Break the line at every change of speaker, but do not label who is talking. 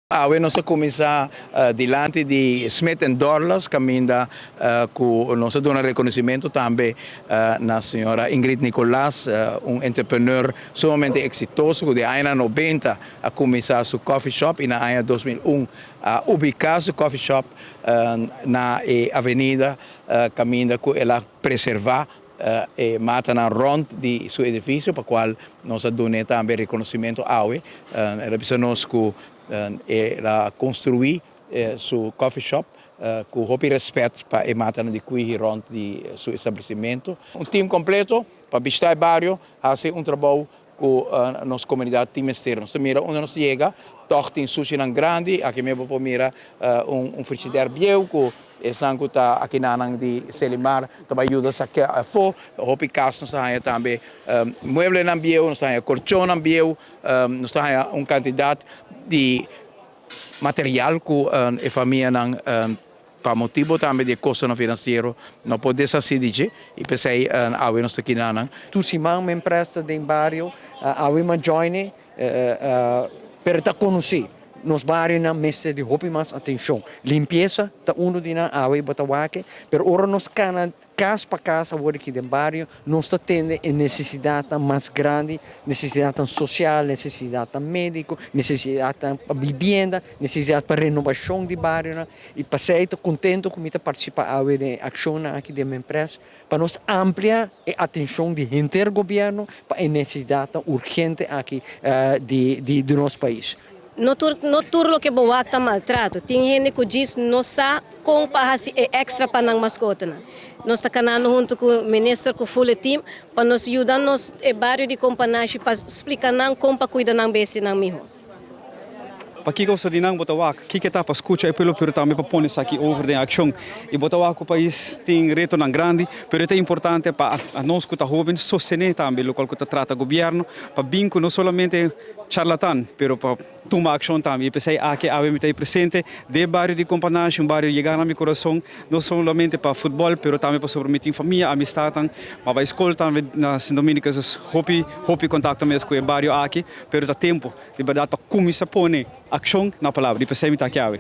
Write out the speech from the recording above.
Awe nos a kuminsá dilanti di Smith en Dorlas kaminda ku nos a duna rekonosimentu tambe na señora Ingrid Nicolaas, un entrepreneur sumamente eksitoso ku den añanan 90 a kuminsá su coffee shop i na aña 2001 a ubiká su coffee shop na e avenida kaminda ku el a preservá e matanan rònt di su edifisio pa kual nos a dun'é tambe rekonosimentu awe. El a bisa nos ku el a konstruí su coffee shop ku hopi rèspèt pa e matanan di kwihi rònt di su establesimentu. Un tim kompleto pa bishitá e bario, hasi un trabou ku nos komunidat tin mester. Nos ta mira unda nos yega, tòg tin sushinan grandi. Aki mes bo por mira un frishider bieu ku esnan ku ta akinanan di Selimar ta bai yuda sakia afó. Hopi kas nos ta haña tambe mueblenan bieu, nos ta haña korchonnan bieu, nos ta haña un kantidat di material ku e famianan pa motibo tambe di e kostonan finansiero no por deshasí di dje i p'esei awe nos ta kinanan.
Tur siman mi empresa den bario awe mi a join e pero ta konosí nos barionan mester di hopi mas atenshon. Limpiesa ta uno di nan awe bo ta wak pero ora nos kana Kas pa kas awor aki den bario nos ta tende e nesesidatnan mas grandi, nesesidatnan sosial, nesesidatnan médiko, nesesidatnan pa bibienda, nesesidat pa renobashon di barionan. I pasei ta kontentu ku mi ta partisipá awe den e akshonnan aki den Mempress pa nos amplia e atenshon di henter gobièrnu pa e nesesidatnan urgente aki di nos pais.
No tur no tur loke bo wak ta maltrato. Tin hende ku djis no sa kon pa hasi e extra pa nan maskotanan. Nos ta kanando huntu ku minister ku full e team pa nos yuda nos e bario di Kompanashi pa splika nan kon pa kuida nan bestianan miho.
Pakiko sa di nan bo ta wak? Kiko ta pa skucha e pueblo pero tambe pa pone esaki over den akshon? I bo ta wak ku pais tin retonan grandi, pero e ta importante pa anos ku ta hoben sostené tambe lokual ku ta trata gobièrnu pa bin ku no solamente charlatan, pero pa tuma akshon tambe. I p'esei aki awe mi ta ei presente den e bario di Kompanashi, un bario yegá na mi kurason, no solamente pa futbòl, pero tambe pasobra mi tin famia, amistatnan, m'a bai skol tambe na Sint Dominicus, dus hopi, hopi kontakto mes ku e bario aki, pero ta tempu di bèrdat pa kuminsá pone akshon na palabra, i p'esei mi ta aki awe.